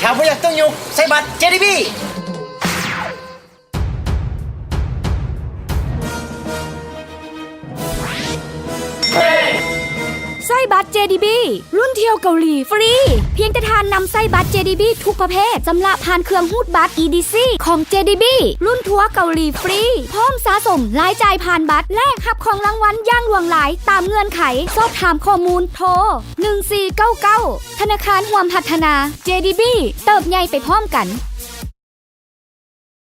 ຖ້າບໍ່ຢາກຕົກຍຸກ ໃຊ້ບັດ ເຈດີບີ. ໃຊ້ບັດ ເຈດີບີ ລຸ້ນທ່ຽວເກົາຫຼີຟຣີ. ພຽງແຕ່ທ່ານນຳໃຊ້ບັດ ເຈດີບີ ທຸກປະເພດ ຊຳລະຜ່ານເຄື່ອງຮູດບັດ ອີດີຊີ ຂອງ ເຈດີບີ ລຸ້ນທົວເກົາຫຼີຟຣີ ພ້ອມສະສົມລາຍຈ່າຍຜ່ານບັດ ແລະ ຮັບຂອງລາງວັນຢ່າງຫຼວງຫຼາຍຕາມເງື່ອນໄຂ. ສອບຖາມຂໍ້ມູນໂທ ໜຶ່ງສີ່ເກົ້າເກົ້າ. ທະນາຄານຮ່ວມພັດທະນາ ເຈດີບີ ເຕີບໃຫຍ່ໄປພ້ອມກັນ.